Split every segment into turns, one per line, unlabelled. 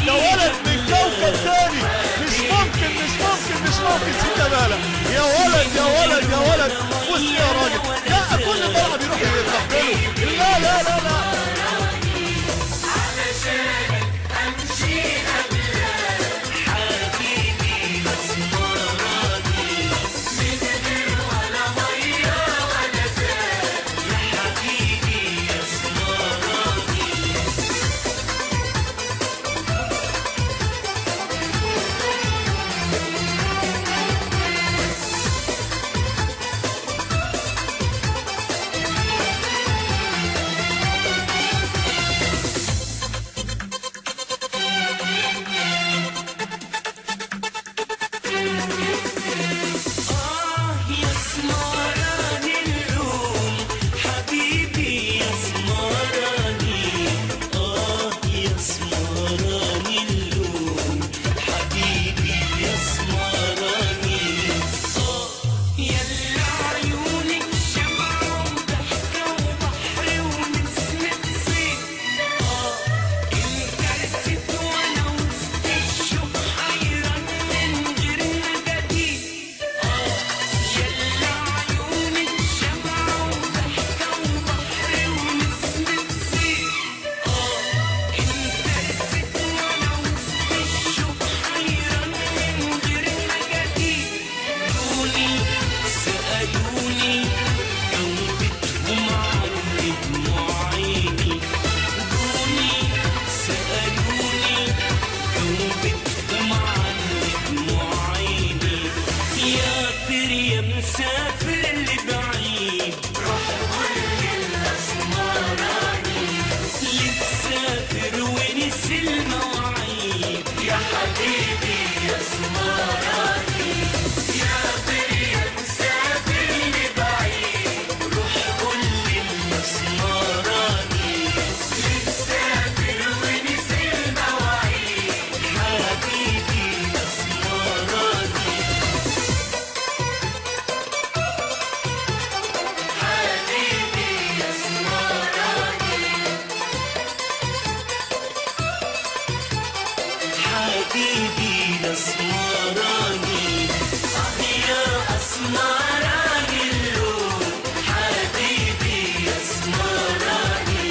ده ولد من كوكب تاني، مش ممكن مش ممكن مش ممكن. شيكابالا يا ولد يا ولد يا ولد، بص يا راجل، لا كل الملعب يروح يقبله. لا لا لا لا،
علشانك امشي قبلك حبيبي اسمراني، من غير ولا مية ولا زاد يا حبيبي اسمراني. يا سمراني اللون حبيبي يا سمراني، يا سمراني اللون حبيبي يا سمراني، يلا عيونك شمعة وضحكة وبحر ونسمة صيف، انت رست وانا وسط الشوق حيران من غير مجاديف، يلا عيونك شمعة وضحكة وبحر ونسمة صيف، انت رست وانا وسط الشوق حيران من غير مجاديف. دوني سألوني جاوبتهم عن دموع عيني، دوني سألوني جاوبتهم عن دموع عيني، يا طير يا مسافر لبعيد روح قول للأسمراني، اللي تسافر ونسي المواعيد يا حبيبي يا سمراني، يا طير يا مسافر لبعيد روح قول للأسمراني، اللي تسافر ونسي المواعيد حبيبي يا سمراني، حبيبي يا سمراني، حبيبي الأسمراني، يا أسمراني اللون حبيبي أسمراني،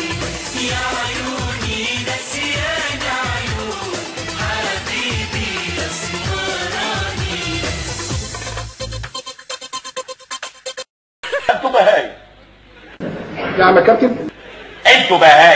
يا عيوني نسيان عيون حبيبي أسمراني.
انتوا بهايم
نعم يا كابتن.
انتوا بهايم.